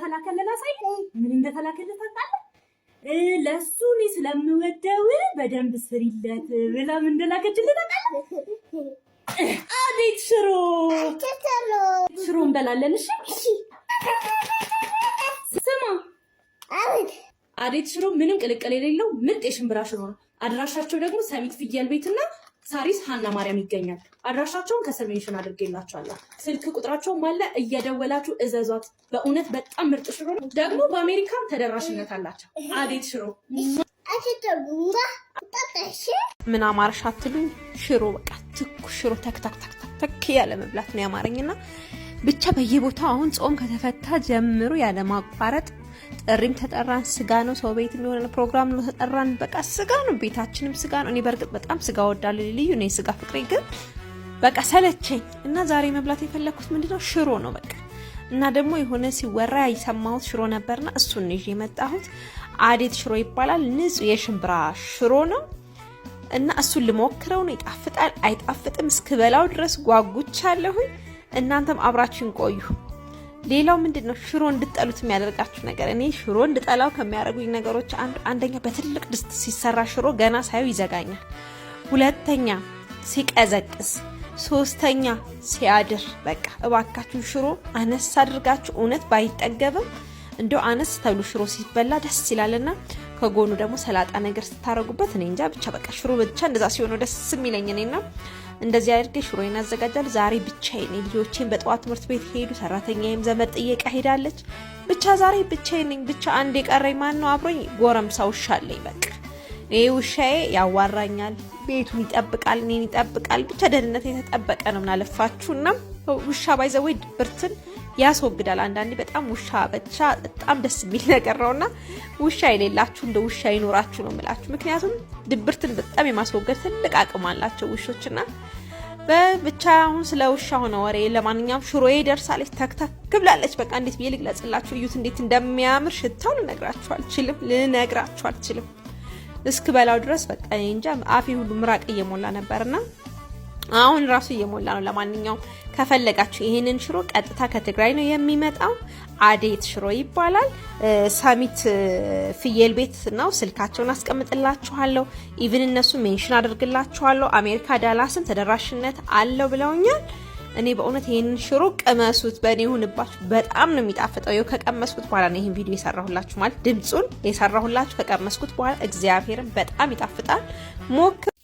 እንደተላከልህ ላሳይ። ምን እንደተላከልህ ታውቃለህ? ለእሱ እኔ ስለምወደው በደንብ ስሪለት ብላ ምን እንደላከችልህ ታውቃለህ? አዴት ሽሮ ሽሮ እንበላለን። እሺ ስማ፣ አዴት ሽሮ ምንም ቅልቅል የሌለው ምርጥ የሽምብራ ሽሮ ነው። አድራሻቸው ደግሞ ሰሚት ፍየል ቤትና ሳሪስ ሀና ማርያም ይገኛል። አድራሻቸውን ከስር mention አድርጌላችኋለሁ። ስልክ ቁጥራቸውም አለ፣ እየደወላችሁ እዘዟት። በእውነት በጣም ምርጥ ሽሮ ነው። ደግሞ በአሜሪካም ተደራሽነት አላቸው። አዴት ሽሮ። ምን አማረሽ አትሉኝ? ሽሮ፣ በቃ ትኩስ ሽሮ ተክ ተክ ተክ ተክ ያለ መብላት ነው ያማረኝና ብቻ በየቦታው አሁን ጾም ከተፈታ ጀምሮ ያለ ማቋረጥ ጥሪም ተጠራን፣ ስጋ ነው። ሰው ቤት የሆነ ፕሮግራም ነው ተጠራን፣ በቃ ስጋ ነው። ቤታችንም ስጋ ነው። እኔ በእርግጥ በጣም ስጋ እወዳለሁ፣ ልዩ ነው የስጋ ፍቅሬ፣ ግን በቃ ሰለቸኝ እና ዛሬ መብላት የፈለግኩት ምንድነው? ሽሮ ነው በቃ። እና ደግሞ የሆነ ሲወራ የሰማሁት ሽሮ ነበርና እሱን ይዤ የመጣሁት አዴት ሽሮ ይባላል። ንጹህ የሽምብራ ሽሮ ነው እና እሱን ልሞክረው ነው። ይጣፍጣል አይጣፍጥም እስክበላው ድረስ ጓጉቻለሁኝ። እናንተም አብራችሁን ቆዩ። ሌላው ምንድን ነው ሽሮ እንድጠሉት የሚያደርጋችሁ ነገር? እኔ ሽሮ እንድጠላው ከሚያደርጉኝ ነገሮች አንዱ አንደኛ በትልቅ ድስት ሲሰራ ሽሮ ገና ሳየው ይዘጋኛል። ሁለተኛ ሲቀዘቅዝ፣ ሶስተኛ ሲያድር። በቃ እባካችሁ ሽሮ አነስ አድርጋችሁ፣ እውነት ባይጠገብም እንደው አነስ ተብሎ ሽሮ ሲበላ ደስ ይላልና ከጎኑ ደግሞ ሰላጣ ነገር ስታረጉበት እኔ እንጃ፣ ብቻ በቃ ሽሮ ብቻ እንደዛ ሲሆን ደስ የሚለኝ እኔና እንደዚህ አድርጌ ሽሮዬን አዘጋጃለሁ። ዛሬ ብቻዬን፣ ልጆቼን በጠዋት ትምህርት ቤት ሄዱ። ሰራተኛዬም ዘመድ ጥየቃ ሄዳለች። ብቻ ዛሬ ብቻዬን ነኝ። ብቻ አንድ የቀረኝ ማን ነው አብሮኝ? ጎረምሳ ውሻ አለኝ። በቃ ይሄ ውሻዬ ያዋራኛል፣ ቤቱን ይጠብቃል፣ እኔን ይጠብቃል። ብቻ ደህንነት የተጠበቀ ነው። ምናለፋችሁና ውሻ by the way ድብርትን ያስወግዳል። አንዳንዴ በጣም ውሻ ብቻ በጣም ደስ የሚል ነገር ነውና ውሻ የሌላችሁ እንደ ውሻ ይኖራችሁ ነው የምላችሁ። ምክንያቱም ድብርትን በጣም የማስወገድ ትልቅ አቅም አላቸው ውሾችና ብቻ አሁን ስለ ውሻ ሆነ ወሬ። ለማንኛውም ሽሮዬ ደርሳለች፣ ተክተክ ብላለች። በቃ እንዴት ብዬ ልግለጽላችሁ? እዩት እንዴት እንደሚያምር ሽታው ልነግራችሁ አልችልም፣ ልነግራችሁ አልችልም። እስክ በላው ድረስ በቃ እንጃ አፌ ሁሉ ምራቅ እየሞላ ነበርና አሁን ራሱ እየሞላ ነው። ለማንኛውም ከፈለጋችሁ ይሄንን ሽሮ ቀጥታ ከትግራይ ነው የሚመጣው። አዴት ሽሮ ይባላል። ሰሚት ፍየል ቤት ነው። ስልካቸውን አስቀምጥላችኋለሁ። Even እነሱ mention አድርግላችኋለሁ። አሜሪካ ዳላስን ተደራሽነት አለው ብለውኛል። እኔ በእውነት ይሄንን ሽሮ ቅመሱት፣ በእኔ ይሁንባችሁ። በጣም ነው የሚጣፍጠው። ይኸው ከቀመስኩት በኋላ ነው ይሄን ቪዲዮ የሰራሁላችሁ፣ ማለት ድምፁን የሰራሁላችሁ ከቀመስኩት በኋላ። እግዚአብሔርን በጣም ይጣፍጣል። ሞክሩት።